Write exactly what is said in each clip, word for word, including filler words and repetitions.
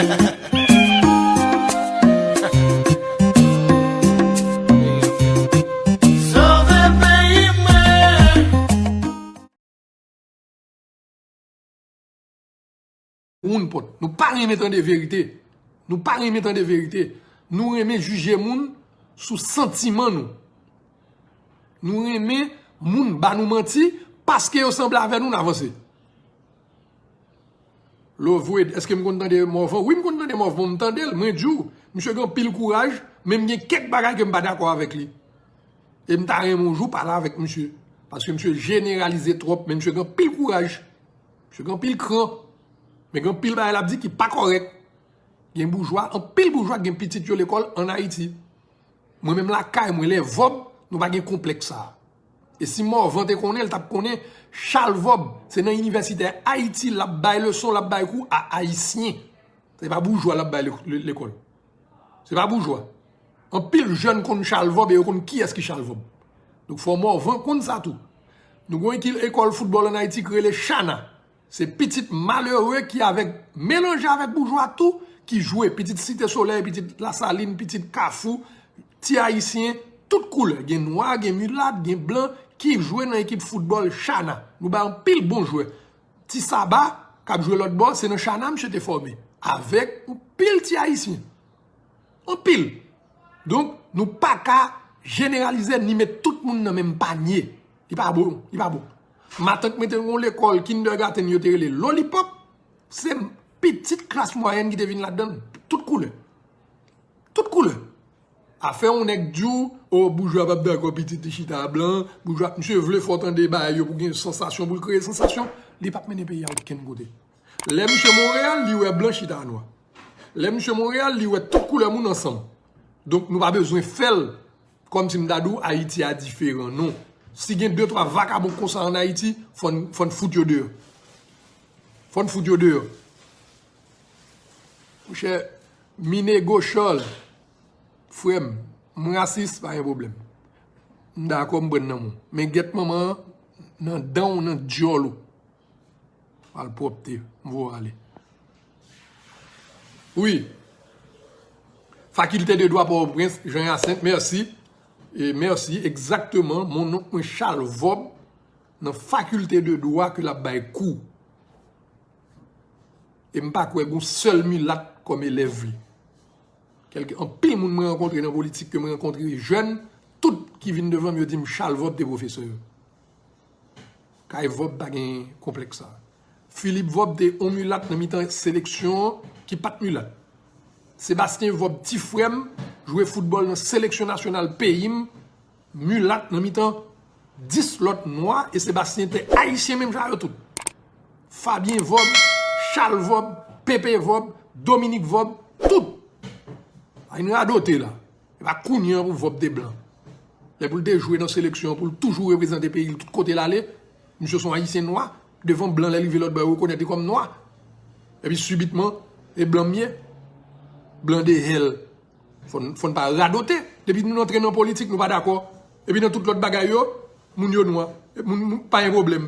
Sove peyi mwen. Moun pòt. Nou pa renmen tande verite. Nou pa renmen tande verite. Nou renmen jije moun sou santiman nou. Nou renmen moun ba nou manti paske yo sanble avè nou, n avanse. Lovred, èske m konn tande Morvan? Wi, m konn tande Morvan, m tande l, mwen di w, misye gen anpil kouraj, men m gen kèk bagay ke m pa dakò avèk li. E m ta renmen yon jou pale avèk misye. Paske misye jeneralize twòp, men misye gen anpil kouraj. Misye gen anpil kran. Men gen anpil bagay l ap di ki pa kòrèk. Gen boujwa, anpil boujwa gen pitit yo lekòl ann Ayiti. Mwen menm lakay mwen, lè Vòb, nou pa gen konplèks sa a. E si Morvan te konnen, l t ap konnen, Chalvòb, se nan inivèsite Ayiti, l ap bay leson, l ap bay kou a Ayisyen. Se pa boujwa l ap bay le- le- lekòl. Se pa boujwa. Anpil jèn konn Chalvòb e yo konn kiyès ki Chalvòb. Donk, fò Morvan konn sa tou. Nou gen yon ekil- ekòl foutbòl ann Ayiti ki rele Chana. Se pitit malere ki avèk, melanje avèk boujwa tou, ki jwe. Pitit Site Solèy, pitit Lasalin, pitit Kafou, ti Ayisyen, tout koulè. Gen nwa, gen milat, gen blan, ki jwe nan ekip foutbòl Chana. Nou bay anpil bon jwè. Ti Saba, k ap jwe lòt bò, se nan Chana misye te fòme. Avèk anpil ti Ayisyen. Anpil. Donk, nou pa ka jeneralize ni met tout moun nan menm panye. Li pa bon, li pa bon. Matant mwen te gen yon lekòl kindergarten yo te rele Lollipop, se pitit klas mwayèn ki te vin ladan l. Tout koulè. Tout koulè. Afè yon nèg di w, o, boujwa p ap dakò pitit li chita a blan, boujwa, misye vle fè w tande bagay yo pou gen sansasyon, pou l kreye sansasyon, li p ap mennen peyi a okenn kote. Lè misye Monreyal, li wè blan chita a nwa. Lè misye Monreyal, li wè tout koulè moun ansanm. Donk, nou pa bezwen fè l kòmsi m ta di w Ayiti a diferan. Non. Si gen de, twa vakabon konsa ann Ayiti, fò n, fò n fout yo deyò. Fò n fout yo deyò. Monchè, Minego Chòl, frè m, m rasis, pa gen pwoblèm. M dakò, m pran nan men w. Men gèt manman an nan dan w, nan dyòl ou. Malpwòpte, m voye w ale. Wi. Fakilte de dwa Pòtoprens, Jean Hyacinthe, mèsi. E mèsi, egzakteman, mon nonk mwen Chalvòb nan fakilte de dwa ke l ap bay kou. E m pa kwè gon sèl milat kòm elèv li. Kèlke, anpil moun mwen rankontre nan politik ke mwen rankontre jèn, tout ki vin devan m, yo di m Chalvòb te pwofesè yo. Kay Vòb pa gen konplèks sa. Philippe Vòb te on milat nan mitan seleksyon an ki pa t milat. Sébastien Vòb, ti frè m, jwe foutbòl nan seleksyon nasyonal peyi m, milat nan mitan dis lòt nwa, e Sébastien te ayisyen menm jan yo tout. Fabien Vòb, Chal Vòb, Pepe Vòb, Dominique Vòb, tout. Ay, nou radote la. E pa kounye an pou Vòb te blan. Lè pou l te jwe nan seleksyon an, pou l toujou reprezante peyi l tout kote l ale, misye se yon ayisyen nwa, devan blan, lè l rive lòt bò, yo rekonèt li kòm nwa. Epi sibitman, e blan m ye. Blan de hèl. Fò n, fò n pa radote. Depi nou antre nan politik, nou pa dakò. Epi nan tout lòt bagay yo, moun yo nwa. Moun, moun, pa gen pwoblèm.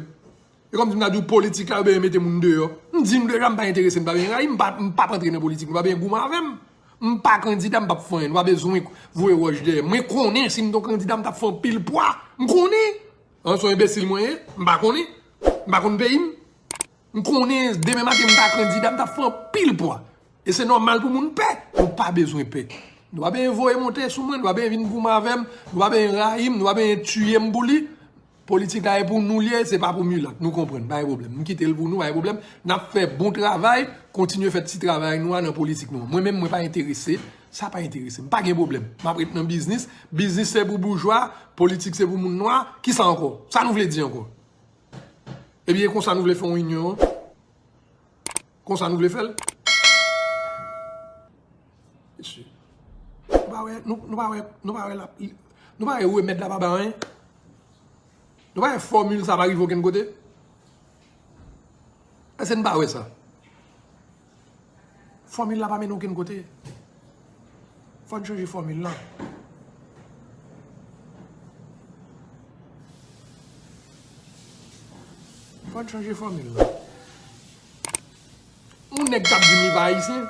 E kòmsi m ta di w politik la, yo bezwen mete moun deyò. M di nou deja, m pa enterese, m pa bezwen rayi, m pa, m p ap antre nan politik, nou pa bezwen goumen avè m. M pa kandida, m p ap fè anyen, nou pa bezwen voye wòch dèyè m. Mwen konnen si m te yon kandida, m t ap fè anpil pwa. M konnen. An, se yon enbesil mwen ye, m pa konnen. M pa konn peyi m. M konnen demen maten m ta kandida, m t ap fè anpil pwa. E se nòmal pou moun pè. Nou pa bezwen pè. Nou pa bezwen voye monte sou mwen, nou pa bezwen vin goumen avè m, nou pa bezwen rayi m, nou pa bezwen tiye m pou li. Politik la e pou nou l ye, se pa pou milat. Nou konprann, pa gen pwoblèm. M kite l pou nou, pa gen pwoblèm. N ap fè bon travay, kontinye fè ti travay nou a nan politik nou an. Mwen menm, mwen pa enterese, sa pa enterese m. Pa gen pwoblèm. M ap ret nan biznis. Biznis se pou boujwa, politik se pou moun nwa. Kisa ankò? Sa nou vle di ankò? Ebyen, e konsa nou vle fè yon inyon an? Konsa nou vle fè l? Mesye. Nou pa wè, nou, nou pa wè, nou pa wè la, nou pa wè remèd la pa bay anyen? Nou pa wè fòmil sa pa rive okenn kote? Èske n pa wè sa? Fòmil la pa mennen okenn kote. Fò n chanje fòmil la. Fò n chanje fòmil la. Yon nèg k ap di m li pa ayisyen,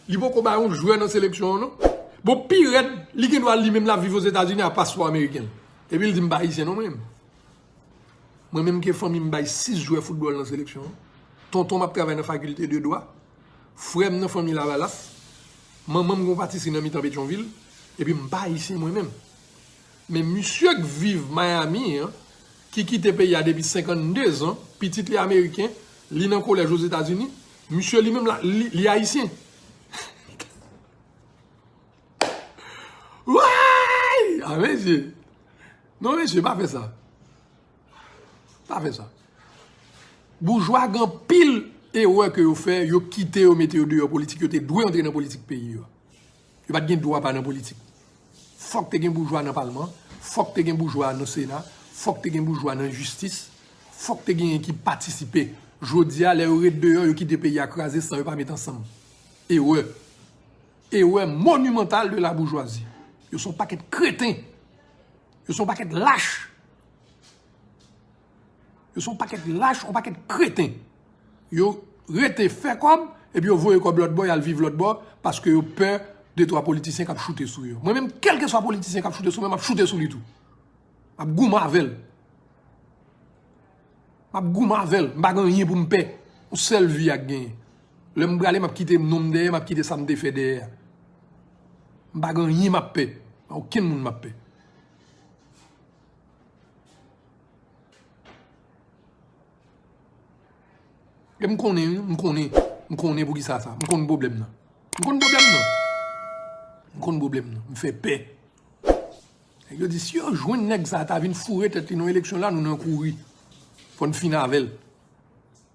Li poko bay yon jwè nan seleksyon an, non. Bon, pi rèd, li gen dwa li menm l ap viv Ozetazini a paspò ameriken l. Epi l di, "M pa ayisyen non, mwen menm." Mwen menm ke fanmi m bay sis jwè foutbòl nan seleksyon an. Tonton m ap travay nan fakilte de dwa. Frè m nan fanmi Lavalas. Manman m gon patisi nan mitan Petyonvil. Epi m pa ayisyen mwen menm. Men misye k viv Miami an, ki kite peyi a depi senkannde zan, pitit li ameriken, li nan kolèj Ozetazini, misye li menm la, li, li ayisyen. Way! A mesye! Non, mesye, pa fè sa. Pa fè sa. Boujwa gen anpil erè ke yo fè, yo kite yo mete yo deyò politik, yo te dwe antre nan politik peyi yo. Yo pa t gen dwa pa nan politik. Fòk te gen boujwa nan palman, fòk te gen boujwa nan sena, fòk te gen boujwa nan jistis, fòk te gen ki patisipe. Jodi a, lè yo ret deyò, yo kite peyi a kraze san yo pa met ansanm. Erè. Erè monumental de la boujwazi. Yo se yon pakèt kreten. Yo se yon pakèt lach. Yo se yon pakèt lach, yon pakèt kreten. Yo rete fè kòb, epi yo voye kòb lòt bò, y al viv lòt bò, paske yo pè de twa politisyen k ap choute sou yo. Mwen menm, kèlkeswa politisyen k ap choute sou mwen, m ap choute sou li tou. M ap goumen avè l. M ap goumen avè l. M pa gen anyen pou m pè. Yon sèl vi ak genyen. Lè m prale, m ap kite non m dèyè, m ap kite sa m te fè dèyè a. M pa gen anyen m ap pè. Pa okenn moun m ap pè. E m konnen, wi, m konnen, m konnen poukisa sa. M konn pwoblèm nan. M konn pwoblèm nan. M konn pwoblèm nan. M fè pè. Nèg yo di, si yo jwenn nèg sa a ta vin foure tèt li nan eleksyon la, nou nan kouri. Fò n fin avè l.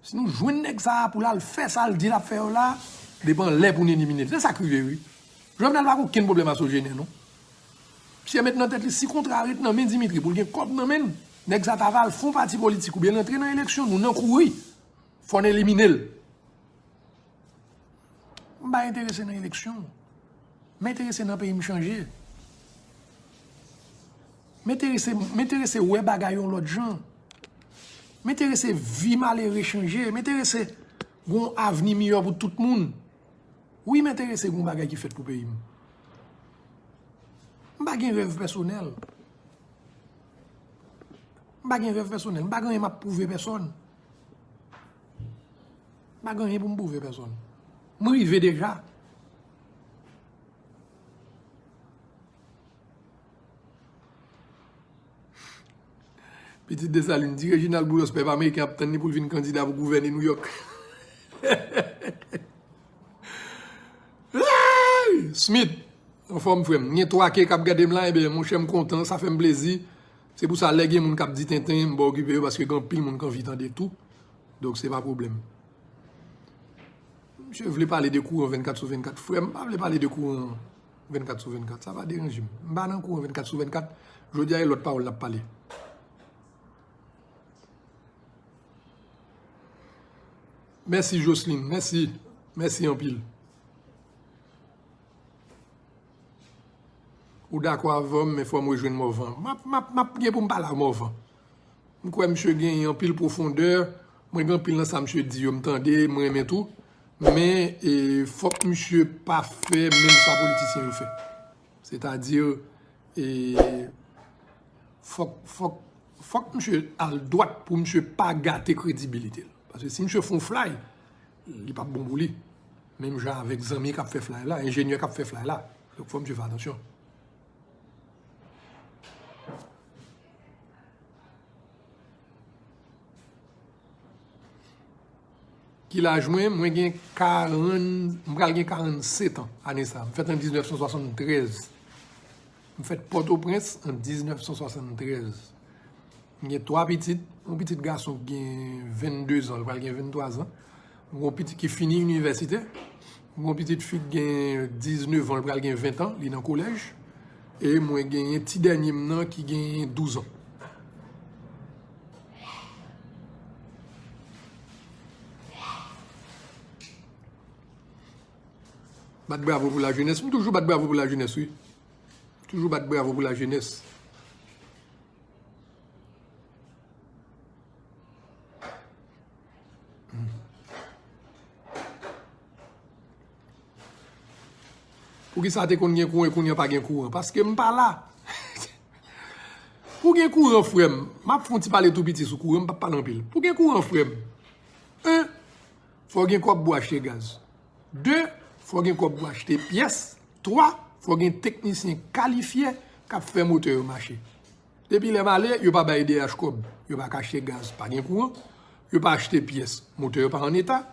Si nou jwenn nèg sa a pou l al fè sa l di l ap fè yo la, depi anlè pou n elimine l. Se sa k rive, wi. Jovenel pa gen okenn pwoblèm a Sogener, non. Misye met nan tèt li, si kontra a ret nan men Dimitri, pou l gen kòb nan men l, nèg sa ta va al fè yon pati politik oubyen l antre nan eleksyon, nou nan kouri. Fò n elimine l. M pa enterese nan eleksyon. M enterese nan peyi m chanje. M enterese, m enterese wè bagay yon lòt jan. M enterese vi malere chanje. M enterese gon avni miyò pou tout moun. Wi, m enterese gon bagay ki fèt pou peyi m. M pa gen rèv pèsonèl. M pa gen rèv pèsonèl. M pa gen anyen m ap pwouve pèsonn. M pa gen anyen pou m pwouve pèsonn. M rive deja. Pitit Desalin di Reginald Boulos pèp ameriken ap tann li pou l vin kandida pou gouvène New York. Hey! Smith, anfòm, frè m? Gen twa ke k ap gade m la, ebyen, monchè, m kontan, sa fè m plezi. Se pou sa, lè gen moun k ap di tenten, m pa okipe yo, paske gen anpil moun k anvi tande tou. Donk, se pa pwoblèm. Misye vle pale de kouran vennkat sou vennkat. Frè m, m pa vle pale de kouran vennkat sou vennkat. Sa pa deranje m. M pa nan kouran vennkat sou vennkat. Jodi a, e lòt pawòl n ap pale. Mèsi, Jocelyn. Mèsi. Mèsi anpil. Ou dakò avè m, men fò m rejwenn Morvan. M ap, m ap, m ap gen pou m pale a Morvan. M kwè misye gen anpil pwofondè. Mwen gen anpil nan sa misye di yo, m tande, m renmen tou. Men, e, fòk misye pa fè menm sa politisyen yo fè. Sètadi, e, fòk, fòk, fòk misye al dwat pou misye pa gate kredibilite l. Paske si misye fè yon flay, li p ap bon pou li. Menm jan avèk zanmi k ap fè flay la, enjenyè k ap fè flay la. Donk, fò misye fè atansyon. Ki laj mwen? Mwen gen karant, m pral gen karannsèt an ane sa. M fèt an diznèf san swasanntrèz. M fèt Pòtoprens an diznèf san swasanntrèz. M gen twa pitit. Yon pitit gason ki gen vennde zan, li pral gen venntwa zan. M gen yon pitit ki fini inivèsite. M gen yon pitit fi ki gen diznèf an, li pral gen ven an, li nan kolèj. E mwen genyen ti dènye m nan ki gen douz an. Bat bravo pou lajenès. M toujou bat bravo pou lajenès, wi. Toujou bat bravo pou lajenès. Poukisa te konn gen kouran e kounye a pa gen kouran? Paske m pa la. Pou gen kouran, frè m, m ap fè yon ti pale tou piti sou kouran, m p ap pale anpil. Pou gen kouran, frè m, en, fò w gen kòb pou w achte gaz. De, fò w gen kòb pou w achte pyès. Twa, fò w gen teknisyen kalifye k ap fè motè yo mache. Depi lè m ale, yo pa bay D H kòb. Yo pa ka achte gaz, pa gen kouran. Yo pa achte pyès. Motè yo pa an eta.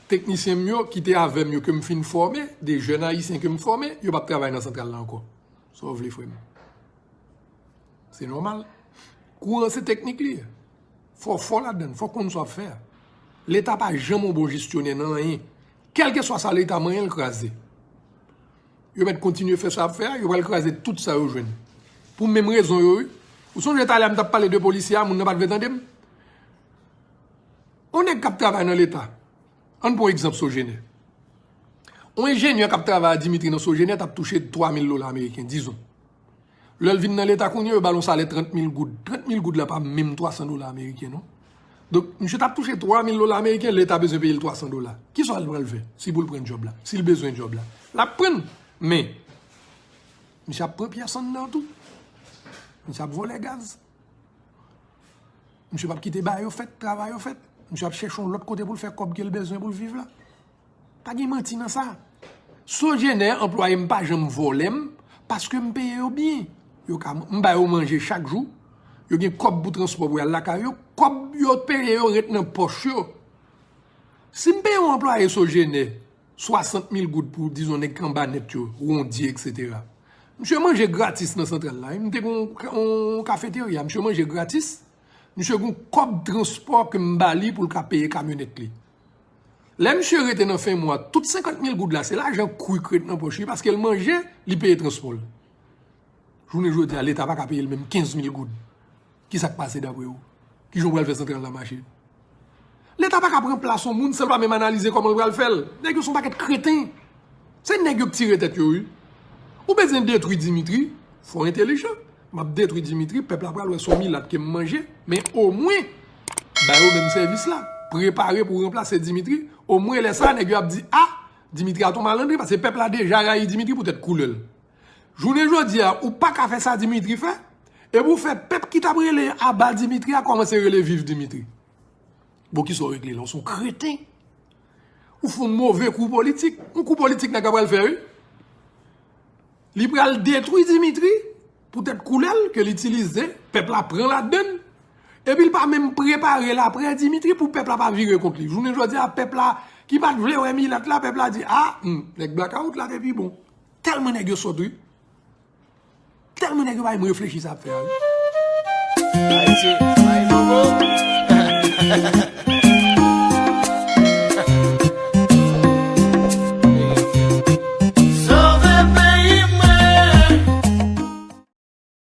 Teknisyen m yo ki te avè m yo ke m fin fòme, de jèn ayisyen ke m fòme, yo p ap travay nan santral la ankò. Sa w vle, frè m? Se nòmal. Kouran se teknik li ye. Fò w fò ladan l, fò w konn sa w ap fè a. Leta pa janm yon bon jesyonè nan anyen. Kèlkeswa sa Leta manyen, l kraze. Yo mèt kontinye fè sa y ap fè a, yo pral kraze tout sa yo jwenn. Pou menm rezon yo, wi. Ou sonje talè a m t ap pale de polisye a, moun nan pa t vle tande m? On nèg k ap travay nan Leta, ann pran yon egzanp Sojenè. On enjenyè k ap travay a Dimitri nan Sojenè t ap touche twa mil dola ameriken, dizon. Lè l vin nan Leta kounye a, yo ba l yon salè trant mil goud. Trant mil goud la pa menm twa san dola ameriken, non. Donk, misye t ap touche twa mil dola ameriken, Leta bezwen peye l twa san dola. Kisa l pral fè si pou l pran djòb la? Si l bezwen djòb la, l ap pran l. Men, misye ap pran pyès anndan tou. Misye ap vòlè gaz. Misye p ap kite bagay yo fèt, travay yo fèt. Misye ap chèche yon lòt kote pou l fè kòb ke l bezwen pou l viv la. Pa gen manti nan sa. Sojenè, anplwaye m pa janm vòlè m, paske m peye yo byen. Yo ka, m ba yo manje chak jou. Yo gen kòb pou transpò pou y al lakay yo. Kòb yo peye yo ret nan pòch yo. Si m peye yon anplwaye Sojenè swasant mil goud pou, dizon, nèg k anba nèt yo, Rondye, etsetera. Misye manje gratis nan santral la, wi. M te gen yon, yon kafeterya, misye manje gratis. Misye gen yon kòb transpò ke m ba li pou l ka peye kamyonèt li. Lè misye rete nan fen mwa, tout senkant mil goud la, se lajan kwik ret nan pòch li, paske l manje, li peye transpò l. Jounen jodi a, Leta pa ka peye l menm kenz mil goud. Kisa k pase dapre w? Kijan w pral fè santral la mache? Leta pa ka pran plas yon moun san l pa menm analize kòman l pral fè l. Nèg yo se yon pakèt kreten. Se nèg yo k tire tèt yo, wi. Ou bezwen detwi Dimitri, fò w entelijan. M ap detwi Dimitri, pèp la pral wè se yon milat ke m manje, men omwen, ba yo menm sèvis la. Prepare pou w ranplase Dimitri. Omwen lè sa a, nèg yo ap di, a, Dimitri a t on malandren, paske pèp la deja rayi Dimitri poutèt koulè l. Jounen jodi a, ou pa ka fè sa Dimitri fè, epi w fè pèp ki t ap rele aba Dimitri a kòmanse rele viv Dimitri. Bon, kisa w regle la? Ou se yon kreten. Ou fè yon move kou politik. Yon kou politik nèg la pral fè, wi. Li pral detwi Dimitri poutèt koulè l ke l itilize, pèp la pran ladan l. Epi l pa menm prepare l apre Dimitri pou pèp la pa vire kont li. Jounen jodi a, pèp la ki pa t vle wè milat la, pèp la di, a, hmm, nèg blakawout la te pi bon. Tèlman nèg yo sòt, wi. Tèlman nèg yo pa menm reflechi sa y ap fè a, wi. Ayiti, Ayiti, oh.